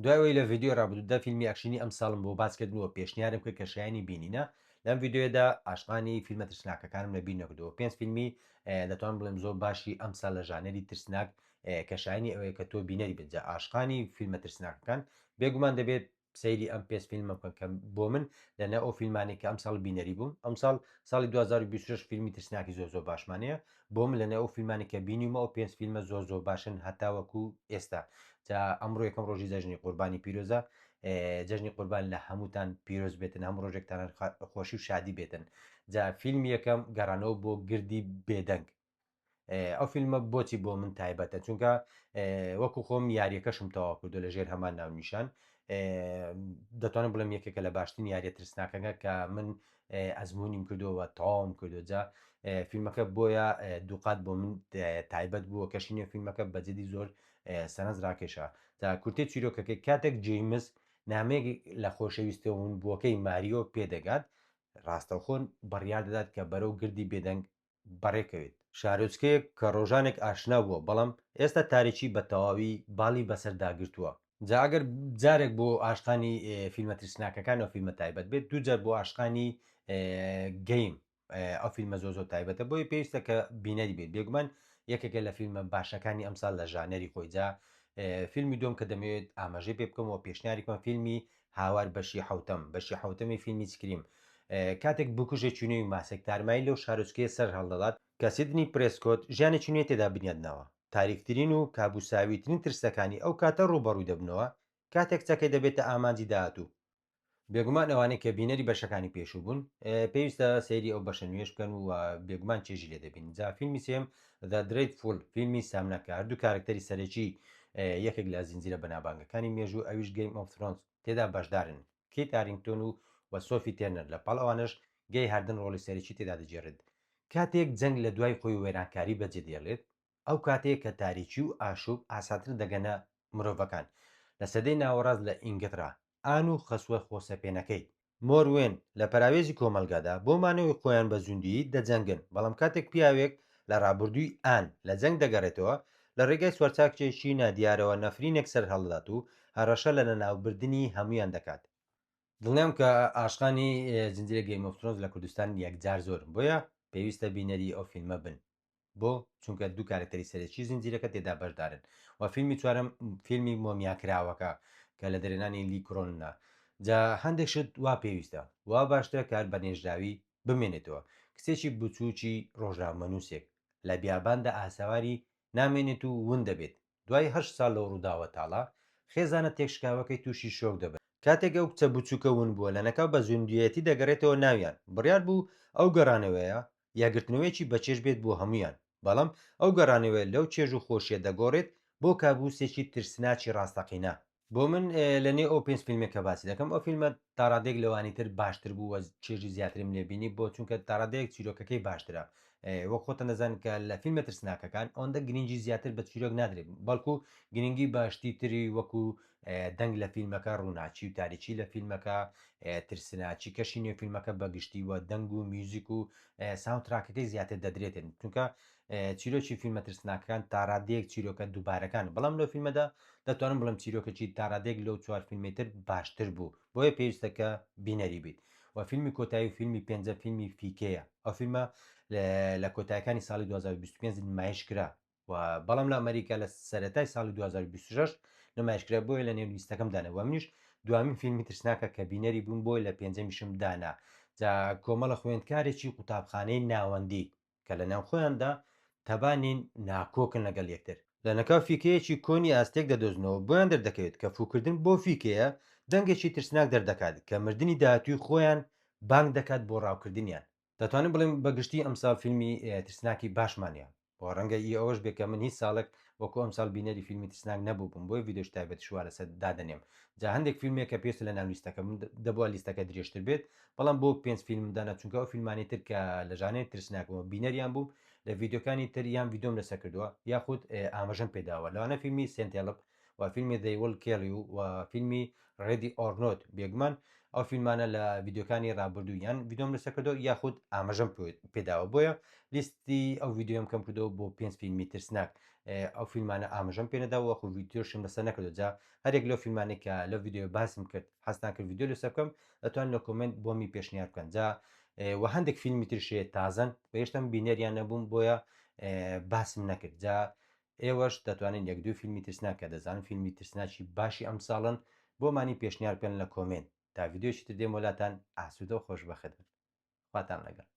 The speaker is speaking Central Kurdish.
دوای ئەوەی لە ڤیدیۆی ڕابردوودا فیلمی ئەکشنی ئەمساڵم بۆ باس کردن و پێشنیارم کرد کە شایەنی بینینە، لەم ڤیدیۆیەدا عاشقانی فیلمە ترسناکەکانم لە بیر نەکردەوە. پێنج فیلمی دەتوانم بڵێم زۆر باشی ئەمساڵ لە ژانەری ترسناک کە شایەنی ئەوەیە کە تۆ بینەری بێت. جا عاشقانی فیلمە ترسناکەکان بێگومان دەبێت سەیری ئەم پێنج فیلمە بکەن کە بۆ من لە ناو ئەو فیلمانەی کە ئەمساڵ بینەری بووم، ئەمساڵ ساڵی 2026 فیلمی ترسناکی زۆر زۆر باشمان هەیە، بۆ من لە نێو ئەو فیلمانەی کە بینیومە ئەو پێنج فیلمە زۆر زۆر باشن هەتاوەکو ئێستا. جا ئەمڕۆ یەکەم ڕۆژی جەژنی قوربانی پیرۆزە، جەژنی قوربان لە هەمووتان پیرۆز بێتن، هەموو ڕۆژێکتان خۆشی و شادی بێتن. جا فیلمی یەکەم گەڕانەوە بۆ گردی بێدەنگ. ئەو فیلمە بۆچی بۆ من تایبەتە چونکە وەکو خۆم یاریەکەشم تەواو کردو لە ژێر هەمان ناونیشان دەتوانم بڵێم یەکێکە لە باشترین یاریە ترسناکەکە کە من ئەزمموونیم کردووە تەواوم کردو جا فیلمەکە بۆیە دووقات بۆ من تایبەت بووە کەشینە فیلمەکە بەجددی زۆر سەرنج ڕاکێشا تا کورتەی چیرۆکەکەی کاتێک جەیمس نامەیەک لە خۆشەویستە ونبووەکەی ماریۆ پێدەگات ڕاستەوخۆ بڕیار دەدات کە بەرەو گردی بێدەنگ بەڕێکەوێت. شارۆچکەیەک کە ڕۆژانێک ئاشنا بووە، بەڵام ئێستا تاریکی بە تەواوی باڵی بەسەردا گرتووە. جا ئەگەر جارێک بۆ عاشقانی فیلمە ترسناکەکان ئەو فیلمە تایبەت بێت، دووجار بۆ عاشقانی game ئەو فیلمە زۆر زۆر تایبەتە، بۆیە پێویستە کە بینەری بێت. بێگومان یەکێکە لە فیلمە باشەکانی ئەمساڵ لە ژانەری خۆی. جا فیلمی دووەم کە دەمەوێت ئاماژەی پێ بکەم و پێشنیاری بکەم فیلمی هاوار بەشی حەوتەم، بەشی حەوتەمی فیلمی Scream، کاتێک بکوژێکی نوێی ماسک تارمایی لەو شارۆچکەیە سەر هەڵدەدات کە سیدنی پرێسکۆت ژیانێکی نوێی تێدا بنیاد ناوە، تاریکترین و کابوساویترین ترسەکانی ئەو کاتە ڕووبەڕووی دەبنەوە کاتێک کچەکەی دەبێتە ئامانجی داهاتوو. بێگومان ئەوانەی کە بینەری بەشەکانی پێشوو بوون پێویستە سەیری ئەو بەشە نوێش بکەن و بێگومان چێژی لێ دەبین. جا فیلمی سێم The Dreadful فیلمی سامناک کە هەردوو کارەکتەری سەرەکی یەکێک لە زنجیرە بەناوبانگەکانی مێژوو ئەویش Game of Thrones تێدا بەشدارن، کیت هارینگتۆن و و سۆفی تێرنەر، لە پاڵ ئەوانەش گەی هاردن ڕۆڵی سەرەکی تێدا دەگێڕێت. کاتێک جەنگ لە دوای خۆی وێرانکاری بەجێدێڵێت، ئەو کاتەیە کە تاریکی و ئاشوب ئاسانتر دەگەنە مرۆڤەکان. لە سەدەی ناوەڕاست لە ئینگترا، ئان و خەسووە خۆسەپێنەکەی، مۆروێن، لە پەراوێزی کۆمەڵگادا بۆ مانەوەی خۆیان بە زیندوویی دەجەنگن، بەڵام کاتێک پیاوێک لە ڕابردووی ئان لە جەنگ دەگەڕێتەوە، لە ڕێگای سوارچاکێکی نادیارەوە نەفرینێک سەرهەڵدەدات و هەڕەشە لە لەناوبردنی هەموویان دەکات. دڵنیام کە عاشقانی زنجیرەی Game of Thrones لە کوردستان یەکجار زۆرن، بۆیە پێویستە بینەری ئەو فیلمە بن. بۆ؟ چونکە دوو کارەکتەری سەرەکی زنجیرەکە تێدا بەشدارن. و فیلمی چوارەم فیلمی مۆمیاکراوەکە کە لە دەرهێنانی لی کرۆننە. جا هەندێک شت وا پێویستە، وا باشترە کار بە نێژراوی بمێنێتەوە. کچێکی بچووکی ڕۆژنامەنووسێک لە بیاباندا ئاسەواری نامێنێت و ون دەبێت. دوای هەشت ساڵ لەو ڕووداوە تاڵە، خێزانە تێکشکاوەکەی تووشی شۆک دەبن. کاتێک ئەو کچە بچووکە ون بووە، لەناکاو بە زیندوویەتی دەگەڕێتەوە ناویان. بڕیار بوو ئەو گەڕانەوەیە یەکگرتنەوەیەکی بەچێژ بێت بۆ هەموویان، بەڵام ئەو گەڕانەوەیە لەو چێژ و خۆشییە دەگۆڕێت بۆ کابوسێکی ترسناکی ڕاستەقینە. بۆ من لە نێو ئەو پێنج فیلمەی کە باسی دەکەم ئەو فیلمە تاڕادەیەک لەوانی تر باشتر بوو و چێژی زیاترم لێ بینی بۆ چونکە تاڕادەیەک چیرۆکەکەی باشترە وەک خۆتان دەزانن کە لە فیلمە ترسناکەکان ئەوەندە گرنگی زیاتر بە چیرۆک نادرێت بەڵکو گرنگی بە شتی تری وەکو دەنگ لە فیلمەکە ڕووناکی و تاریکی لە فیلمەکە ترسناکی کەشی نێو فیلمەکە بەگشتی و دەنگ و میوزیک و soundtrack ەکەی زیاتر دەدرێتن چونکە چیرۆکی فیلمە ترسناکەکان تاڕادەیەک چیرۆکە دووبارەکان بەڵام لەو فیلمەدا دەتوانم بڵێم چیرۆکەکی تاڕادەیەک لەو چوار فیلمی تر باشتر بوو بۆیە پێویستە کە بینەری بیت و فیلمی کۆتایی و فیلمی پێنجە فیلمی فیکەیە ئەو فیلمە لە کۆتایەکانی ساڵی 2025 نمایش کرا و بەڵام لە ئەمریکا لە سەرەتای ساڵی 2026 نمایش کرا بۆیە لە نێو لیستەکەم دانا و منیش دوامین فیلمی ترسناکە کە بینەری بووم بۆی لە پێنجەمیشم دانا جا کۆمەڵە خوێندکارێکی قوتابخانەی ناوەندی کە لە ناوخۆیاندا تەبا نین ناکۆکن لەگەڵ یەکتر. لەنەکاو فیکەیەکی کۆنی ئاستێک دەدۆزنەوە بۆیان دەردەکەوێت کە فووکردن بەو فیکەیە دەنگێکی ترسناک دەردەکات کە مردنی داهاتووی خۆیان بانگ دەکات بۆ ڕاوکردنیان. دەتوانم بڵێم بە گشتی ئەمساڵ فیلمی ترسناکی باشمان هەیە و ڕەنگە ئی ئەوەش بێت کە من هیچ ساڵێک وەکو ئەمساڵ بینەری فیلمی ترسناک نەبووبم بۆیە ڤیدیۆش تایبەتیش وا لەسەر دادەنێم جا هەندێک فیلمێک کە پێویستە لەناو لیستەکە بن دەبوا لیستەکە درێژتر بێت بەڵام بۆ پێنج فیلمم دانا چونکە ئەو فیلمانەی تر کە لە ژانەری ترسناکەوە بینەریان بووم لە ڤیدیۆکانی تر یان ڤیدیۆم لەسەر کردووە یاخود ئاماژەم پێداوە لەوانە فیلمی Send Help و فیلمی They Will Kill You و فیلمی Ready or Not بێگومان. ئەو فیلمانە لە ڤیدیۆکانی ڕابردوو یان ڤیدیۆم لەسەر کردو یاخود ئاماژەم پێداوە بۆیە لیستی ئەو ڤیدیۆم کەم کردەوە بۆ پێنج فیلمی ترسناک. ئەو فیلمانە ئاماژەم پێنەداوە وەخو ڤیدیۆشم لەسەر نەکردو. جا هەرێک لەو فیلمانەی کە لەو ڤیدیۆ باسم کرد حەزتان کرد ڤیدیۆ لەسەر بکەم دەتوان لە comment بۆمی پێشنیار بکەن. جا و هەندێک فیلمی ترشێ تازەن و هێشتا بینەریان نەبووم بۆیە باسم نەکرد. جا ئێوەش دەتوانن یەک دوو فیلمی ترسناک کە دەزانن فیلمی ترسناکی باشی ئەمساڵن بۆمانی پێشنیار بکەن لە comment. تا ڤیدیۆیەکی تر دێم وەلاتان ئاسوودە و خۆشبەخت بن. خواتان لەگەڵ.